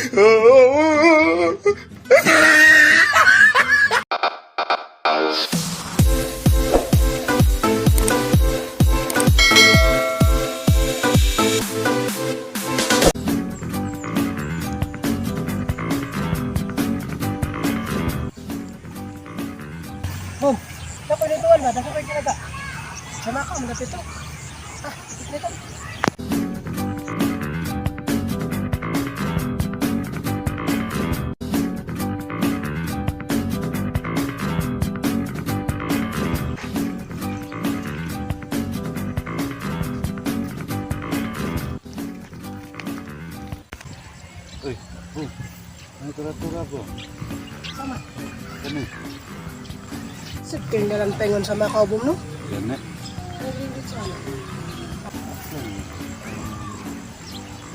Bom, dapat nituan ba? Dapat kinaga. Sama ka, malapit to. Ah, dito. Uy, oh. Ano tura-tura ko? Sama. Kani. Sud kayo nalang pengon sa Macau, Bom, no? Yan eh. Nalingit sana.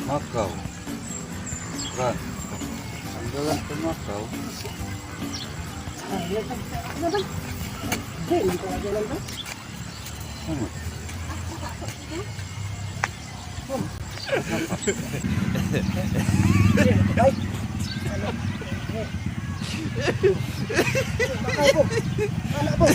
Macau. Ran. Ang dalang sa Macau. Ay, ano ba? Hindi, hindi ko lagi lang ba? Ano? Ay! Ano? Eh. Macau, Bom. Ano, Bom?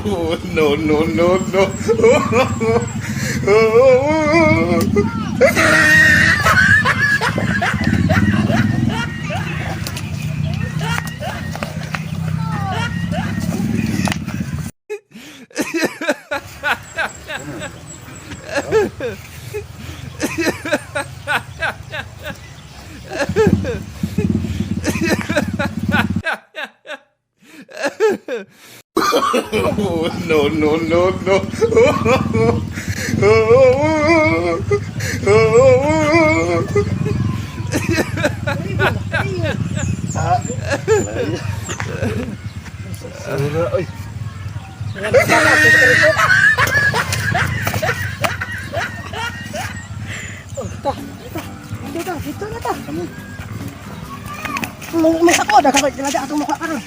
Oh, no, no, no, no. Oh, no, no, no, no. Sura, uy. Oh, ito, ito. Dito, ito, dito na ta. Ano? May sako, daghang kay talaga atong mukha karon.